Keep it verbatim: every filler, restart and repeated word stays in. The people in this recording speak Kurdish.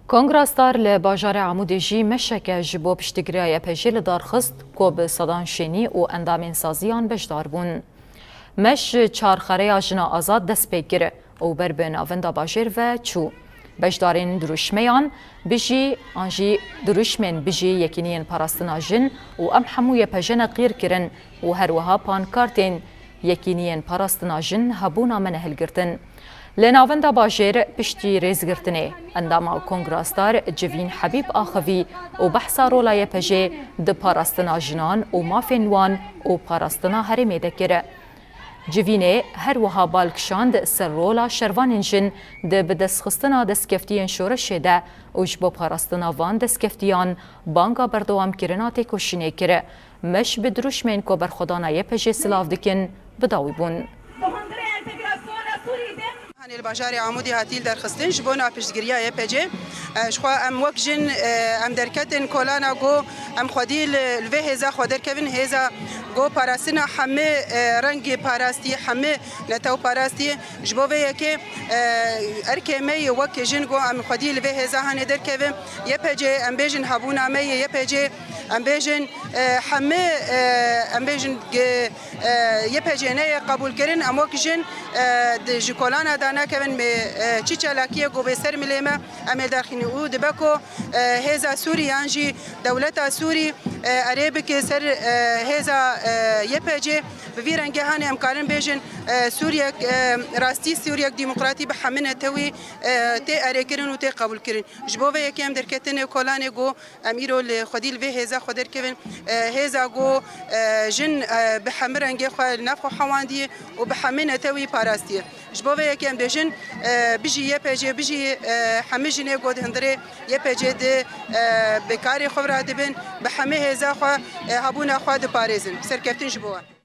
Kongra Star li bajarê Amûdê jî meşeke ji bo piştgiriya Y P J li dar xist, ku bi sedan şênî û endamên saziyan beşdar bûn. Meş ji çarxereya Jina Azad dest pê kir û ber bi navenda bajêr ve çû. Beşdarên dirûşmeyan Bijî an jî dirûşmên Bijî Yekîniyên Parastina Jin û Em Hemû Y P J ne qîr kirin û her wiha pankartên Yekîniyên Parastina Jin hebûna me ne hilgirtin. Li navenda bajêr piştî rêzgirtinê, endama Kongra Star Civîn Hebîb axivî û behsa rola Y P J di parastina jinan û mafên wan û parastina herêmê de kir. Civînê her wiha bal kişand ser rola şervanên jin di bidestxistina destkeftiyên şoreşê de û ji bo parastina van destkeftiyan banga berdewamkirina têkoşînê kir. Meş bi dirûşmên ku berxwedana Y P J silav dikin, bi dawî bûn. Hanê li bajarê Amûdê hatî li derxistin ji bona piştgiriya Y P C. E, ji xwe em wek jin, e, em derketin kolana go em xwedî li, li vê hêza xwe derkevin, hêza go parastina hemî, e, rengê parastiyê, hemî netew parastiyê. Ji bo vê yekê, e, erkê me yê wek jin go em xwedî li vê hêza hanê derkevin. Y P C, em bêjin hebûna me yê Y P C, em bêjin, e, hemî, e, em bêjin ge-, e, Y P C neyê qebûlkirin, em wek jin, e, di, ji kolana danakevin, me, e, çi çalakiyê go bê ser milê me, em ê derxînî û dibe ku, e, hêza Sûrî yan jî dewleta Sûrî, e, erê bike ser, e, hêza, e, Y P C. Bi vî rengê hanê em karin bêjin, e, Sûriyek, e, rastî Sûriyek demokratî bi hemî netewî, e, tê erêkirin û tê qebûlkirin. Ji bo vê yekê em derketine kolanê go em îro li xwedî li vê hêza xwe derkevin, e, hêza go, e, jin, e, bi hemî rengê xwe li nav xwe hewandiye û bi hemî netewî parastiye. Ji bo vê yekê em dibêjin, e, bijî Y P C, bijî, e, hemî jinê go di hundirê Y P C de, e, bi karê xwe ve radibin, bi hemî hêza xwe, e, hebûna xwe diparêzin. Serkeftin ji bo we.